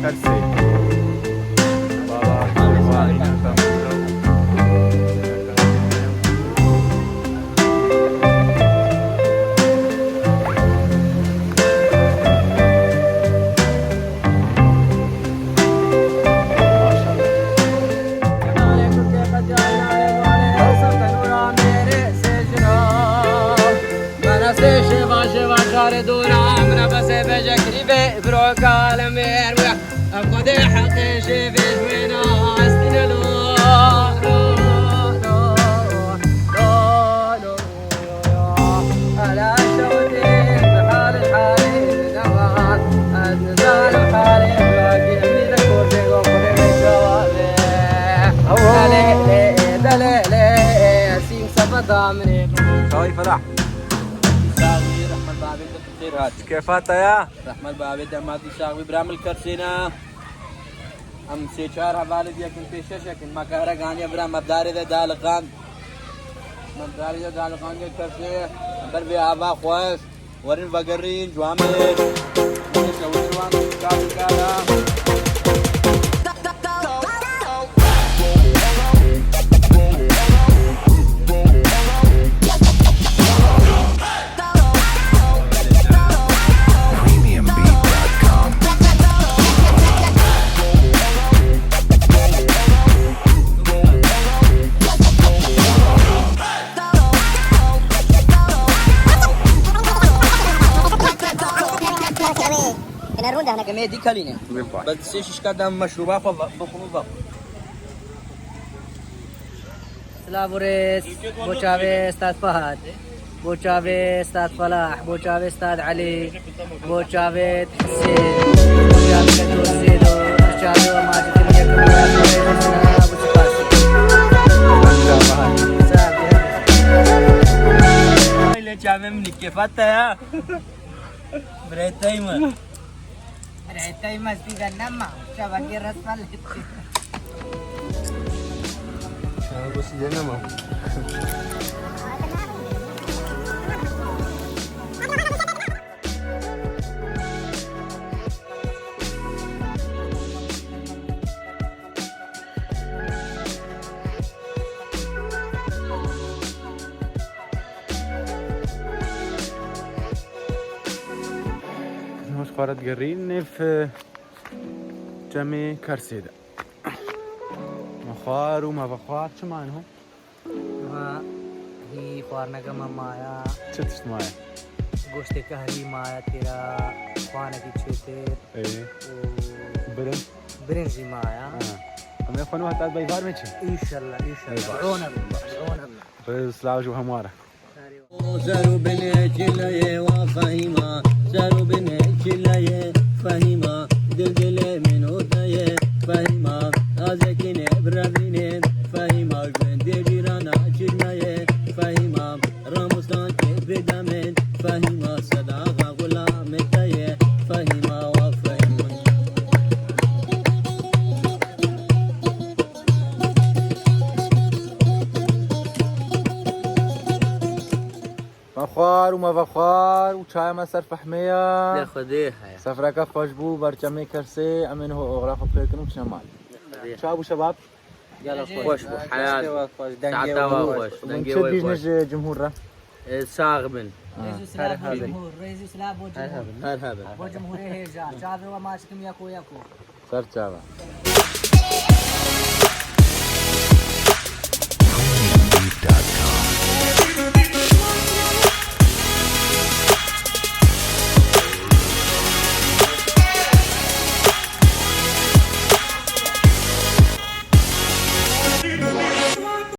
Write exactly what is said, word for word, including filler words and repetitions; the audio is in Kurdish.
Tersê. Mene sê şeva şeva şarê dora, mene bese beje kirî ve bro kalem ver. Em xwedê heqê şêvê ji wê nastîne lo, lo, lo, lo, lo, lo. Ala şewtê bi hal halê nevat. Ez nizanim halê brakê min de kotê go xwedê min şewabê. Dale, le, dale, le, sîm sefa damrê. Çawî Ferah. Saxî, rehmet babê te xêr hat. Kêfa te ya? Rehmet babê te, ma tu saxî, bira min li kersê ne. Em sê çar hevalê diyekin pêşeşekin. Me kahre ganiye bira me bi darê de daliqand. Me bi darê de daliqandiye kersê. Em ber vê ava xweş. Werin vegerîn, ciwan bê. Neyse, werin wan, kar, kar, ha. Premium beat dot com. Kene rûn de hene. Kemê dî kalîne. Bes sê şişka dem meşrûba xwe bixwin û vexwin. Silav û rêz. Bo çavê Stad Fahad. Bo çavê Stad Felah. Bo çavê Stad Elî. Bo çavê Hesên. Bo çavê Keto Zêdo. Bo çavê we Macîd Tirkiye. Silav û spas. Aile çavê min kêfa te ya. Birayê tey min. Birayê tey min, ez tî de nema. Şevekê resmen lê tê. Şevek wesî de nema. Hûn xwe re digerîn nêv, e, çemê Kersê de. Me xwar û me vexwar çi mane ho? Niha hî xwarineke me maye. Çi tişt maye? Goştê kehrî maye têra, xwanekî çêtir. Ê. Û birinc? Birinc jî maye. Ha. Em ê xwe nû heta beyvar me çi? Înşallah, înşallah. Ê, baş. Bi ona bin, bi ona bin. Bi silav ji hemû re. Ser û binê çileyê wa Fehîma, ser û binê çileyê Fehîma, dil dilê min û te ye Fehîma, azekînê birevînê Fehîma, gundê cîrana çirnayê Fehîma, ramustan tê pêdamên Fehîma, sedaxa xulamê te ye Fehîma, wa Fehîma. Me xwar û me vexwar û çaya me ser fehmê ya. Lê Xwedê heye. Sefreke xweş bû, ber çemê Kersê, em ê niho oxira xwe pêkin û çine mal. Lê Xwedê. Ça bû şebab? Gelek xweş bû, heyat. Saeta we xweş, dengê we xweş. Çi dibêjin ji cumhur re? Ê, sax bin. Rêz û silav bo cumhur, rêz û silav bo cumhur. Her hebin. Bo cumhurê hêja, çavê we maçkim yeko yeko. Ser çava.